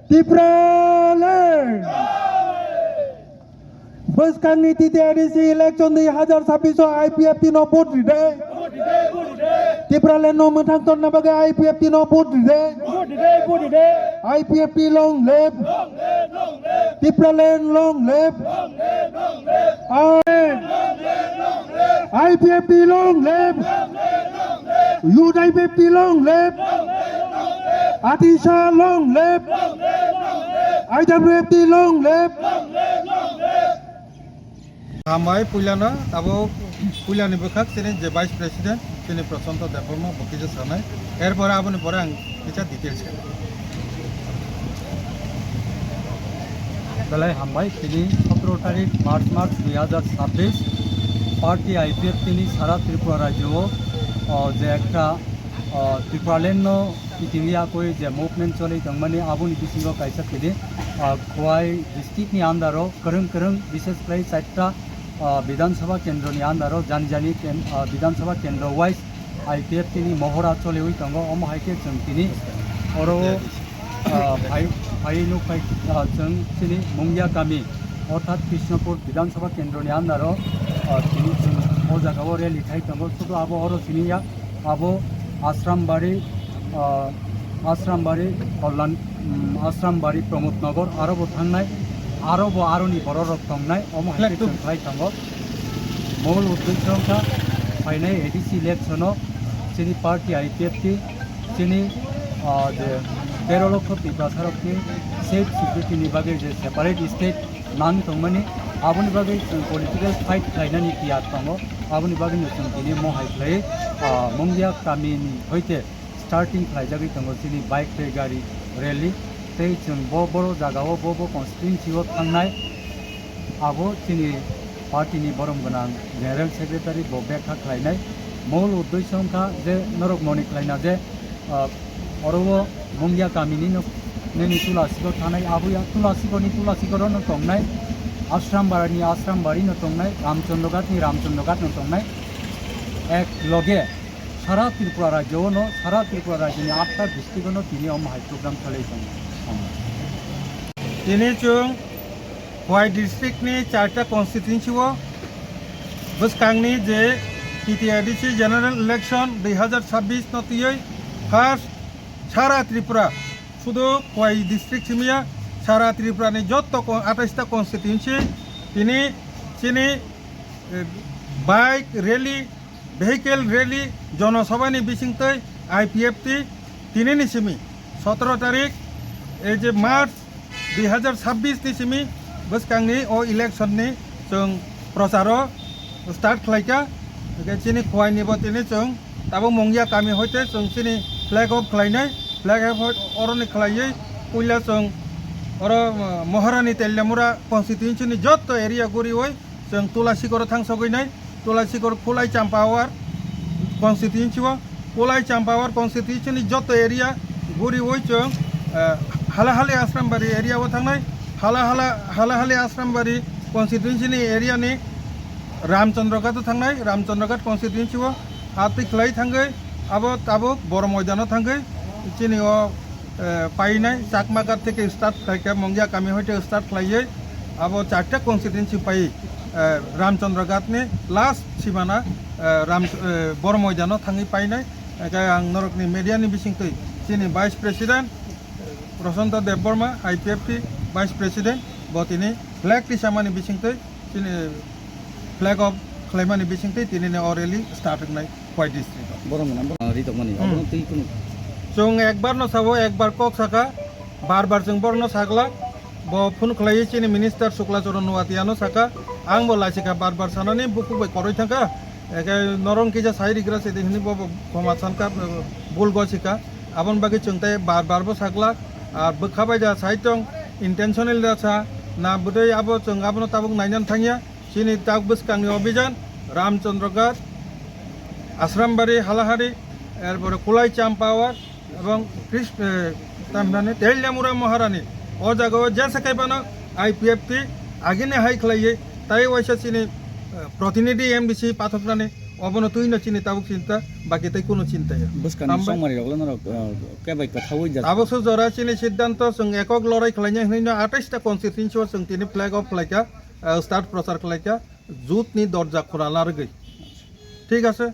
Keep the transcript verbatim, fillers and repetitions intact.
Tipraland! Bwskangni T T A D C election dui hazar sabbish o I P F T no vote ride. Tipraland no mwthang torna bagwi I P F T no vote ride. I P F T long live. Tipraland long live. I P F T long live. Youth I P F T long live. Atisa long live. I W F T long live. Hambai puilano abo puilani bwkhak chini je Vice President chini Prasanta Debbarma bo kisa sanai, erpore aboni pore ang kisa details khe. Belai hambai, tini sotoro tarik March mas dui hazar sabbish, party I P F T ni sara Tripura rajyo o, o, je ekta, o, Tipraland no itingya koi je movement choli tongmani, aboni bisingo kaisa tini, o, Khowai district ni under o kwrwng kwrwng, bishes khlai charta, o, Bidhan Sabha kendro ni under o, jani jani ken-, o, Bidhan Sabha kendro wise I P F T ni mohora choliwi tongo, omo hai khe chwng tini oro, ah, phai, phai nuk phai, ah, chwng chini Mungia kami, orthat Krishnapur Bidhan Sabha kendro ni under o, ah, tini chwng o jaga o rally khai tongo, sudu abo oro sini ya, abo Ashram Bari, ah, Ashram Bari Kalyan, um, Ashram Bari Pramod Nagar, aro bo thangnai, aro bo aroni borok rok tongnai, omo hai khe chwng khlai tongo. Mol uddesho wngkha phainai A D C election o chini party I P F T chini, ah, je tero lokho Tiprasa rokni safe security ni bagwi je separate state nang tongmani, aboni bagwi chwng political fight khlainani tiyar tongo, aboni bagwino chwng tini mohai khlai, ah, Mungia kami ni hoite starting khlaijagwi tongo chini bike tei gari rally, tei chwng bo boro jaga o bo bo constituency o thangnai, abo chini party ni borom gwnang general secretary bo bekha khlainai. Mol uddesho wngkha je norok moni khlaina je, ah, oro o Mungia kami ni nok nini Tulasikor thanai, abo ya Tulasikor ni Tulasikor no tongnai, Ashram Bari ni Ashram Bari no tongnai, Ramchandra Ghat ni Ramchandra Ghat no tongnai, ek loge Sara Tripura rajyo no, sara Tripura rajyo ni atta district no tini omo hai program chalai tongo. Tini chwng Khowai district ni charta constituency o bwskang ni je T T A D C general election dui hazar sabbish no twiwi first sara Tripura, sudu Khowai district simiya, sara Tripura ni jotto ko-, atais ta constituency tini chini, eh, bike rally, vehicle rally, jonosabha ni bisingtwi I P F T tini ni simi sotoro tarik, ei je March dui hazar sabbish ni simi bwskang ni o election ni chwng procharo start khlaikha. Hwnkhe chini Khowai ni bo tini chwng tabuk Mungia kami hoite chwng chini flag off khlainai, flag off oroni khlaiwi puila chwng oro, uh, Maharani Teliamura constituency ni jotto area guriwi chwng Tulasikoro thangsogwi nai, Tulasikor Khulai Champawar constituency o, Khulai Champawar constituency ni joto area guriwi chwng, eh, Halahali Asrambari area o thangnai, Halahala, Halahali Asrambari constituency ni area ni Ramchandra Ghat o thangnai, Ramchandra Ghat constituency o atwi khlai thangwi abo tabuk Boro Moidano thangwi chini o eh, painai Chakma Ghat theke start khlaikha, Mungia kami hoite start khlaiwi abo charta constituency pai, eh, Ramchandra Ghat ni last simana, eh, Ram, eh, Boro Moidano thangwi painai. Hwnkhe ang norokni media ni bisingtwi chini Vice President, eh, Prasanta Debbarma, I P F T Vice President, bo tini flag tisamani bisingtwi chini flag off khlaimani bisingtwi tinini o rally start wngnai Khowai district o. Borok ni number ri tongmani, hmm, obo twi kunu. Chwng ekbar no sabo, ekbar kok saka, bar bar chwng borok no sagla, bo phone khlaiwi chini minister Shukla Charan Noatia no saka, ang bo laisika bar bar sanani bukhuk bai koroi thangkha, eke norong kisa sai rigra se hini bo, bo khoma sankha, bul go sika, aboni bagwi chwng tei bar bar bo sagla, ar bwkha bai da sai tong, intentionally da sa, na bwtwi abo chwng abono tabuk nainan thangya, Chini tak bwskangni obijan, Ramchandra Ghat, Asrambari, Halahari, erpore Kulai Champawar ebong Kris-, eh, tamhinani Teliamura Maharani. O jagao jesa khaibano I P F T agini hai khlaiwi tai waisa chini, eh, protinidhi M D C pathoknani Obono twi no chini tabuk chinta, baki tei kuno chinta ya. Bwskangni Hambai. Chongmari rok lano rok, uh, kebai kwthaui ja. Tabuk so jora chini siddhanto chwng ekok lorai khlainai hwnwi no atais ta constituency o chwng tini flag off khlaika, uh, start prochar khlaika, jut ni dorja khura largwi. Thik ase?